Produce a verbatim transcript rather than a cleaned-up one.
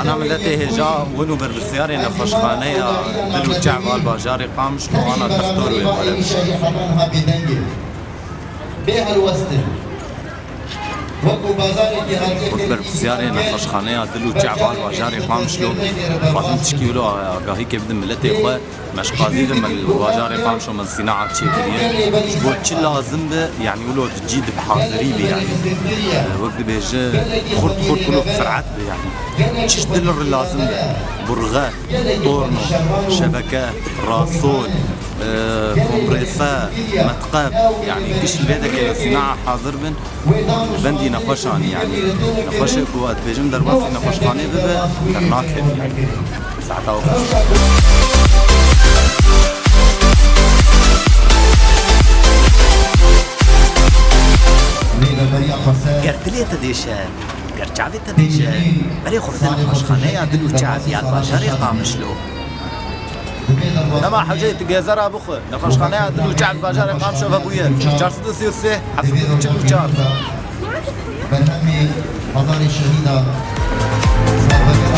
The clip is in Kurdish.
Na miletê hêja win û berpirsyarê nexweşxaneya Dil û Çev a li bajarê Qamişlo ana textor wê were. Wek berpirsyarê nexweşxaneya Dil û Çev a li bajarê Qamişlo, dixwazim tişkî wilo agahîkê bidim miletê xwe. Me ji qazî de me li bajarê Qamişlo me sînaat çêkiriye. Ji bo çi lazim be, yanî wilo di cî de bi hazirî be, yanî, e, wek dibêje, xurt xurt wilo bi sirat be, yanî. Çi ji dil re lazim be, burxe, torno, şebeke, rasol, e, komprese, metqef, yanî giş li vê derê sînaa hazir bin. Li bendî nexweşan, yanî nexweşê ku ez dibêjim derbasî nexweşxanê bibe, dernakeve, yanî. Saeta wek Ger dilê te dêşe, ger çavê te dêşe, berê xwe bide nexweşxaneya Dil û Çev ya bajarê Qamişlo. Dema hewceyê tu gezera bixwe, nexweşxaneya Dil û Çev bajarê Qamişlo vebûye çar sed û sî û sê heft sed û çil û çar. Berhemê Mezarê Şehîda Zarbeker